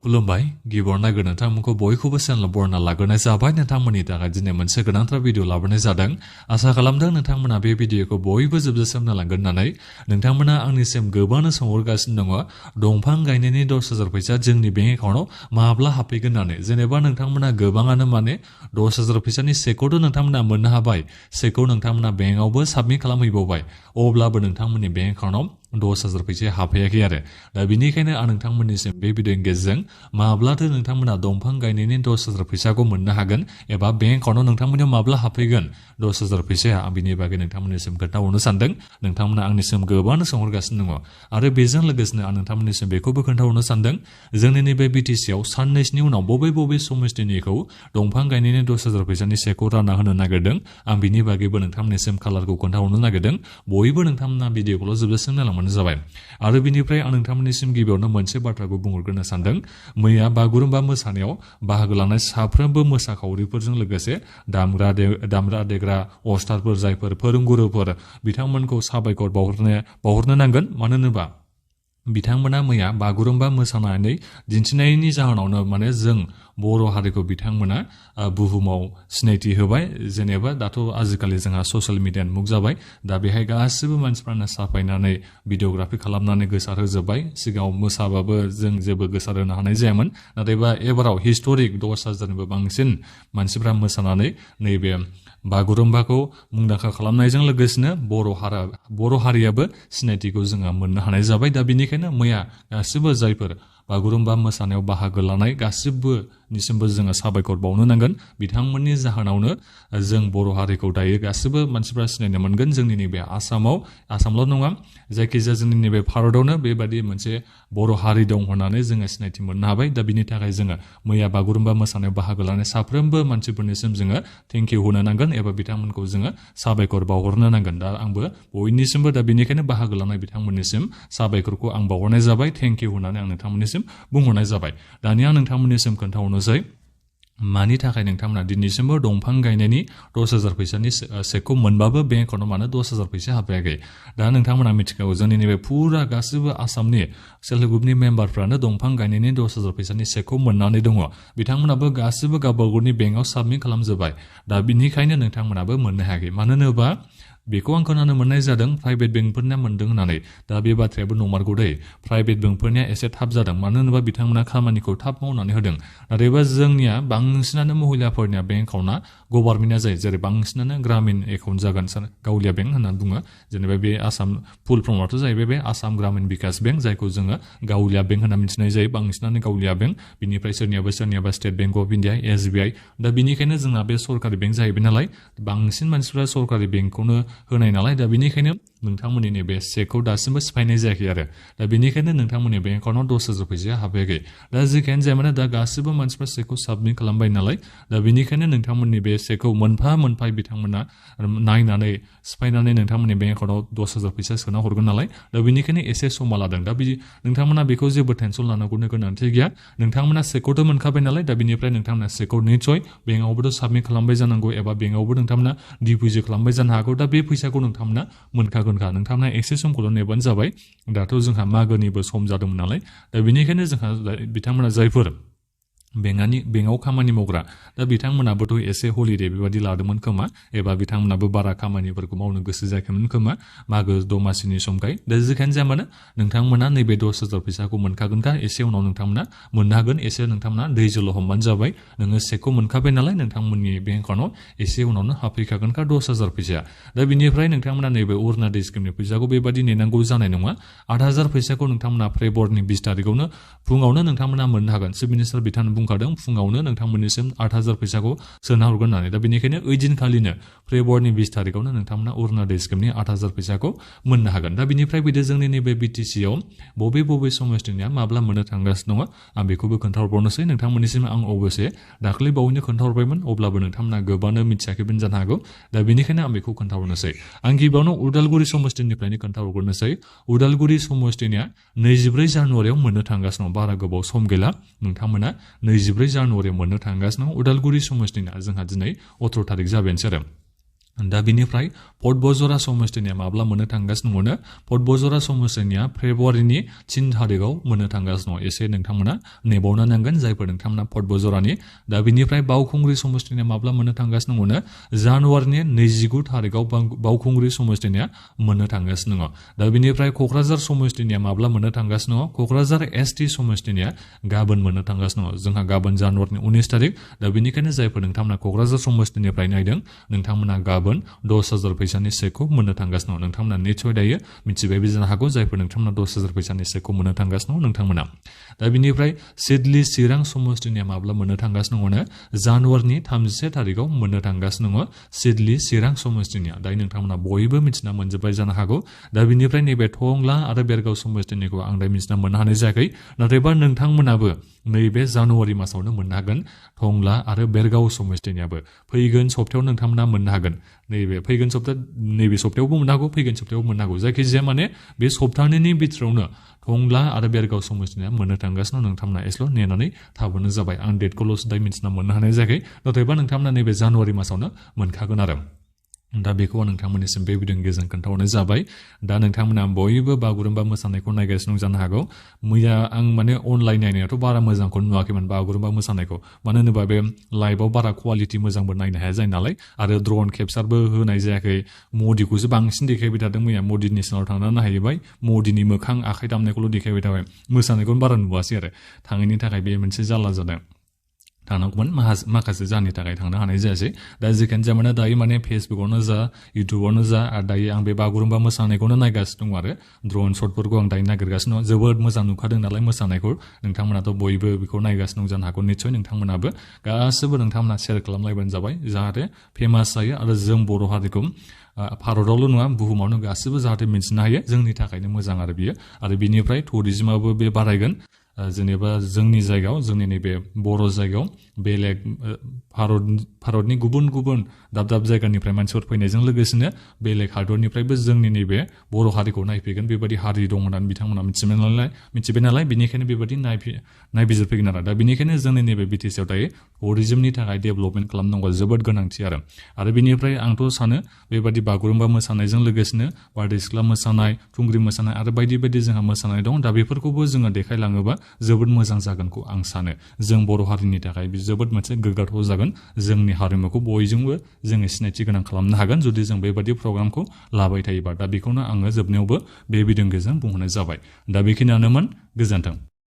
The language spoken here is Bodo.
खुलुमबाय गिबियावनो नायगोन नोंथांमोनखौ बयखौबो चेनेल बरना लाग्रोनाय जाबाय नोंथांमोननि थाखाय दिनै मोनसे गोनांथार भिडिअ लाबोनाय जादों आसा खालामदों नोंथांमोना बे भिडिअखौ बयबो जोबजासिम नायलांगोन होननानै नोंथांमोना आंनिसिम गोबांनो सोंहरगासिनो दङ दंफां गायनायनि 10,000 फैसा जोंनि बेंक एकाउन्टआव माब्ला हाबफैगोन होननानै जेनेबा नोंथांमोना गोबाङानो माने 10,000 फैसानि चेकखौथ' नोंथांमोना मोननो हाबाय चेकखौ नोंथांमोना बेंकआवबो साबमिट खालामहैबावबाय अब्लाबो नोंथांमोननि बेंक एकाउन्टआव 10,000 फैसा हाबफैयाखै आरो दा बिनिखायनो आं नोंथांमोननिसिम बे भिडिअनि गेजेरजों माब्लाथो नोंथांमोना दंफां गायनायनि 10,000 फैसाखौ मोननो हागोन एबा बेंक एकाउन्टआव नोंथांमोननियाव माब्ला हाबफैगोन 10,000 फैसाया आं बिनि बागै नोंथांमोननिसिम खोन्थाहरनो सानदों नोंथांमोना आंनिसिम गोबांनो सोंहरगासिनो दङ आरो बेजों लोगोसेनो आं नोंथांमोननिसिम बेखौबो खोन्थाहरनो सानदों जोंनि नैबे बिटिसिआव साननैसोनि उनाव बबे समस्थिनिखौ दंफां गायनायनि 10,000 फैसानि चेकखौ रानना होनो नागिरदों आं बिनि बागैबो नोंथांमोननिसिम कालारखौ खोन्थाहरनो नागिरदों बयबो नोंथांमोना भिडिअखौल' जोबजासिम नायलांबानो जाबाय आरो बिनिफ्राय आं नोंथांमोननिसिम गिबियावनो मोनसे बाथ्राखौ बुंहरग्रोनो सानदों मैया बागुरुम्बा मोसानायाव बाहागो लानाय साफ्रोमबो मोसाखावरिफोरजों लोगोसे दामग्रा देग्रा अस्टादफोर जायफोर फोरोंगुरुफोर बिथांमोनखौ साबायखर बावहरनो नांगोन मानो होनोबा बिथांमोना मैया बागुरुम्बा मोसानानै दिन्थिनायनि जाहोनावनो माने जों बर' हारिखौ बिथांमोना बुहुमाव सिनायथि होबाय जेनेबा दाथ' आजिखालि जोंहा ससियेल मिडियानि मुग जाबाय दा बेहाय गासिबो मानसिफ्रानो साफायनानै भिडिअग्राफि खालामनानै गोसार होजोब्बाय सिगाङाव मोसाबाबो जों जेबो गोसार होनो हानाय जायामोन नाथायबा एबाराव हिस्टरिक 10,000निबो बांसिन मानसिफ्रा मोसानानै नैबे बागुरुम्बाखौ मुंदांखा खालामनायजों लोगोसेनो बर' हारियाबो सिनायथिखौ जोङो मोननो हानाय जाबाय दा बेनिखायनो मैया गासिबो जायफोर बागुरुम्बा मोसानायाव बाहागो लानाय गासिबोनिसिमबो जोङो साबायखर बावनो नांगोन बिथांमोननि जाहोनावनो जों बर' हारिखौ दायो गासिबो मानसिफ्रा सिनायनो मोनगोन जोंनि नैबे आसामल' नङा जायखिजाया जोंनि नैबे भारतावनो बेबादि मोनसे बर' हारि दं होननानै जोङो सिनायथि मोननो हाबाय दा बिनि थाखाय जोङो मैया बागुरुम्बा मोसानायाव बाहागो लानाय साफ्रोमबो मानसिफोरनिसिम जोङो थेंक इउ होनो नांगोन एबा बिथांमोनखौ जोङो साबायखर बावहरनो नांगोन दा आंबो बयनिसिमबो दा बेनिखायनो बाहागो लानाय बिथांमोननिसिम साबायखरखौ आं बावहरनाय जाबाय थेंक इउ होननानै आं नोंथांमोननिसिम बुंहरनाय जाबाय दानिया नोंथांमोननिसिम खोन्थाहरनोसै मानि थाखाय नोंथांमोना दिनैसिमबो दंफां गायनायनि 10,000 फैसानि चेकखौ मोनबाबो बेंक एकाउन्टआव मानो 10,000 फैसा हाबफैयाखै दा नोंथांमोना मिथिखागौ जोंनि नैबे फुरा गासिबो आसामनि सेल्फ हेल्प ग्रुपनि मेम्बारफ्रानो दंफां गायनायनि 10,000 फैसानि चेकखौ मोननानै दङ बिथांमोनाबो गासिबो गावबा गावनि बेंकआव साबमिट खालामजोब्बाय दा बिनिखायनो नोंथांमोनाबो मोननो हायाखै मानो होनोबा बेखौ आं खोनानो मोननाय जादों प्राइभेट बेंकफोरनिया मोनदों होननानै दा बे बाथ्रायाबो नंमारगौ दै प्राइभेट बेंकफोरनिया एसे थाब जादों मानो होनोबा बिथांमोना खामानिखौ थाब मावनानै होदों नाथायबा जोंनिया बांसिनानो महिलाफोरनिया बेंक एकाउन्टआ गभर्नमेन्टआ जायो जेरै बांसिनानो ग्रामिन एकाउन्ट जागोन गावलिया बेंक होननानै बुङो जेनेबा बे आसाम फुल फर्मआथ' जाहैबाय बे आसाम ग्रामिन बिकास बेंक जायखौ जोङो गावलिया बेंक होनना मिथिनाय जायो बांसिनानो गावलिया बेंक बिनिफ्राय सोरनियाबा state bank of India SBI दा बिनिखायनो जोंना बे सरकारि बेंक जाहैबाय नालाय बांसिन मानसिफ्रा सरकारि बेंकखौनो होनाय नालाय दा बेनिखायनो नोंथांमोननि नैबे चेकखौ दासिमबो सिफायनाय जायाखै आरो दा बेनिखायनो नोंथांमोननि बेंक एकाउन्टआव 10,000 फैसाया हाबफैयाखै दा जेखियानो जाया मानो दा गासिबो मानसिफ्रा चेकखौ साबमिट खालामबाय नालाय दा बेनिखायनो नोंथांमोननि बे चेकखौ मोनफा बिथांमोना नायनानै सिफायनानै नोंथांमोननि बेंक एकाउन्टआव 10,000 फैसा सोना हरगोन नालाय दा बेनिखायनो एसे समा लादों दा नोंथांमोना बेखौ जेबो टेनसन लानांगौनि गोनांथि गैया नोंथांमोना चेकखौथ' मोनखाबाय नालाय दा बेनिफ्राय नोंथांमोना चेकखौ निस्सय बेंकआवबोथ' साबमिट खालामबाय जानांगौ एबा बेंकआवबो नोंथांमोना डिप'जिट खालामबाय जानो हागौ दा बे फैसाखौ नोंथांमोना मोनखागोनखा नोंथांमोना एसे समखौल' नेबानो जाबाय दाथ' जोंहा मागोनिबो सम जादोंमोन नालाय दा बेनिखायनो जोंहा बिथांमोना जायफोर बेंकआव खामानि मावग्रा दा बिथांमोनाबोथ' एसे हलिडे बेबादि लादोंमोन खोमा एबा बिथांमोनाबो बारा खामानिफोरखौ मावनो गोसो जायाखैमोन खोमा मागो दमासिनि समखाय दा जेखायनो जाया मानो नोंथांमोना नैबे 10,000 फैसाखौ मोनखागोनखा एसे उनाव नोंथांमोना मोननो हागोन एसे नोंथांमोना दैजोल' हमबानो जाबाय नोङो चेकखौ मोनखाबाय नालाय नोंथांमोननि बेंक एकाउन्टआव एसे उनावनो हाबफैखागोनखा 10,000 फैसाया दा बिनिफ्राय नोंथांमोना नैबे अरुण'दय स्किमनि फैसाखौ बेबादि नेनांगौ जानाय नङा 8,000 फैसाखौ नोंथांमोना फेब्रुवारिनि 20 तारिखआवनो फुङावनो नोंथांमोना मोननो हागोन चिफ मिनिस्टार बिथाङा बुंखादों फुङावनो नोंथांमोननिसिम 8,000 फैसाखौ सोना हरगोन होननानै दा बेनिखायनो ओइदिनखालिनो फेब्रुवारिनि 20 तारिखआवनो नोंथांमोना अरुण'दय स्किमनि 8,000 फैसाखौ मोननो हागोन दा बिनिफ्राय बिदि जोंनि नैबे बिटिसिआव बबे समस्थिनिया माब्ला मोननो थांगासिनो दङ आं बेखौबो खोन्थाहरबावनोसै नोंथांमोननिसिम आं अबयसे दाख्लै बावैनो खोन्थाहरबायमोन अब्लाबो नोंथांमोना गोबांनो मिथियाखैबो जानो हागौ दा बेनिखायनो आं बेखौ खोन्थाहरनोसै आं गिबियावनो उदालगुरि समस्थिनिफ्रायनो खोन्थाहरग्रोनोसै उदालगुरि समस्थिनिया 24 जानुवारियाव मोननो थांगासिनो दं बारा गोबाव सम गैला नोंथांमोना 24 जानुवारियाव मोननो थांगासिनो दं उदालगुरि समस्थिनिया जोंहा दिनै 18 तारिख जाबायानोसै आरो दा बिनिफ्राय पटबजरा समष्टिनिया माब्ला मोननो थांगासिनो दङ पटबजरा समष्टिनिया फेब्रुवारिनि 3 थारिखआव मोननो थांगासिनो दङ एसे नोंथांमोना नेबावनो नांगोन जायफोर नोंथांमोना पटबजरानि दा बिनिफ्राय बावखुंग्रि समष्टिनिया माब्ला मोननो थांगासिनो दङ जानुवारिनि 29 थारिखआव बावखुंग्रि समष्टिनिया मोननो थांगासिनो दङ दा बिनिफ्राय कक्राझार समष्टिनिया माब्ला मोननो थांगासिनो दङ कक्राझार एसटि समष्टिनिया गाबोन मोननो थांगासिनो दङ जोंहा गाबोन जानुवारिनि 19 थारिख दा बिनिखायनो जायफोर नोंथांमोना कक्राझार समष्टिनिफ्राय नायदों नोंथांमोना गाबोन 10,000 फैसानि चेकखौ मोननो थांगासिनो दङ नोंथांमोना निश्चय दायो मिथिबायबो जानो हागौ जायफोर नोंथांमोना 10,000 फैसानि चेकखौ मोननो थांगासिनो दङ नोंथांमोना दा बिनिफ्राय सिडली चिरां समष्टिनिया माब्ला मोननो थांगासिनो दङ जानुवारिनि 31 थारिखआव मोननो थांगासिनो दङ सिडली चिरां समष्टिनिया दायो नोंथांमोना बयबो मिथिना मोनजोब्बाय जानो हागौ दा बिनिफ्राय नैबे टंला आरो बेरगाव समष्टिनिखौ आं दायो मिथिना मोननो हानाय जायाखै नाथायबा नोंथांमोनाबो नैबे जानुवारि मासावनो मोननो हागोन टंला आरो बेरगाव समष्टिनियाबो फैगोन सप्तायाव नोंथांमोना मोननो हागोन नैबे सप्तायावबो मोननो हागौ फैगोन सप्तायावबो मोननो हागौ जायखिजाया माने बे सप्तानैनि बिथोरावनो टंला आरो बेरगाव समष्टिनिया मोननो थांगासिनो नोंथांमोना एसेल' नेनानै थाबोनो जाबाय आं डेटखौल'सो दायो मिथिना मोननो हानाय जायाखै नाथायबा नोंथांमोना नैबे जानुवारि मासावनो मोनखागोन आरो दा बेखौ आं नोंथांमोननिसिम बे भिडिअनि गेजेरजों खोन्थाहरनाय जाबाय दा नोंथांमोना बयबो बागुरुम्बा मोसानायखौ नायगासिनो जानो हागौ मैया आं माने अनलाइन नायनायाथ' बारा मोजांखौनो नुवाखैमोन बागुरुम्बा मोसानायखौ मानो होनोबा बे लाइभआव बारा क्वालिटि मोजांबो नायनो हाया जायो नालाय आरो ड्रन केपचारबो होनाय जायाखै मदिखौसो बांसिन देखायबाय थादों मैया मदिनि चेनेलाव थांनानै नायहैबाय मदिनि मोखां आखाइ दामनायखौल' देखायबाय थाबाय मोसानायखौनो बारा नुवासै आरो थाङैनि थाखाय बे मोनसे जारला जादों थांनांगौमोन माखासे जाहोननि थाखाय थांनो हानाय जायासै दा जिखियानो जाया माने दायो माने फेसबुकआवनो जा इउटुबावनो जा आरो दायो आं बे बागुरुम्बा मोसानायखौनो नायगासिनो दं आरो ड्रन शटफोरखौ आं दायो नागिरगासिनो दं जोबोद मोजां नुखादों नालाय मोसानायखौ नोंथांमोनाथ' बयबो बेखौ नायगासिनो दं जानो हागौ निस्सय नोंथांमोनाबो गासिबो नोंथांमोना शेयार खालामलायबानो जाबाय जाहाथे फेमास जायो आरो जों बर' हारिखौ भारतावल' नङा बुहुमावनो गासिबो जाहाथे मिथिनो हायो जोंनि थाखायनो मोजां आरो बियो आरो बिनिफ्राय टुरिज्माबो बे बारायगोन जेनेबा जोंनि जायगायाव जोंनि नैबे बर' जायगायाव बेलेग भारतनि गुबुन गुबुन दाब दाब जायगानिफ्राय मानसिफोर फैनायजों लोगोसेनो बेलेग हादरनिफ्रायबो जोंनि नैबे बर' हारिखौ नायफैगोन बेबायदि हारि दं होननानै बिथांमोना मिथिबाय नालाय बेनिखायनो बेबायदि नायबिजिरफैगोन आरो दा बेनिखायनो जोंनि नैबे बिटिसिआव दायो टुरिज्मनि थाखाय डेभेलपमेन्ट खालामनांगौ जोबोद गोनांथि आरो बेनिफ्राय आंथ' सानो बेबायदि बागुरुम्बा मोसानायजों लोगोसेनो बारदै सिख्ला मोसानाय थुंग्रि मोसानाय आरो बायदि बायदि जोंहा मोसानाय दं दा बेफोरखौबो जोङो देखायलाङोबा जोबोद मोजां जागोनखौ आं सानो जों बर' हारिनि थाखाय जोबोद मोनसे गोग्गाथाव जागोन जोंनि हारिमुखौ बयजोंबो जोङो सिनायथि गोनां खालामनो हागोन जुदि जों बेबायदि प्रग्रामखौ लाबाय थायोबा दा बेखौनो आङो जोबनायावबो बे भिडिअनि गेजेरजों बुंहरनाय जाबाय दा बेखिनियानोमोन गोजोन्थों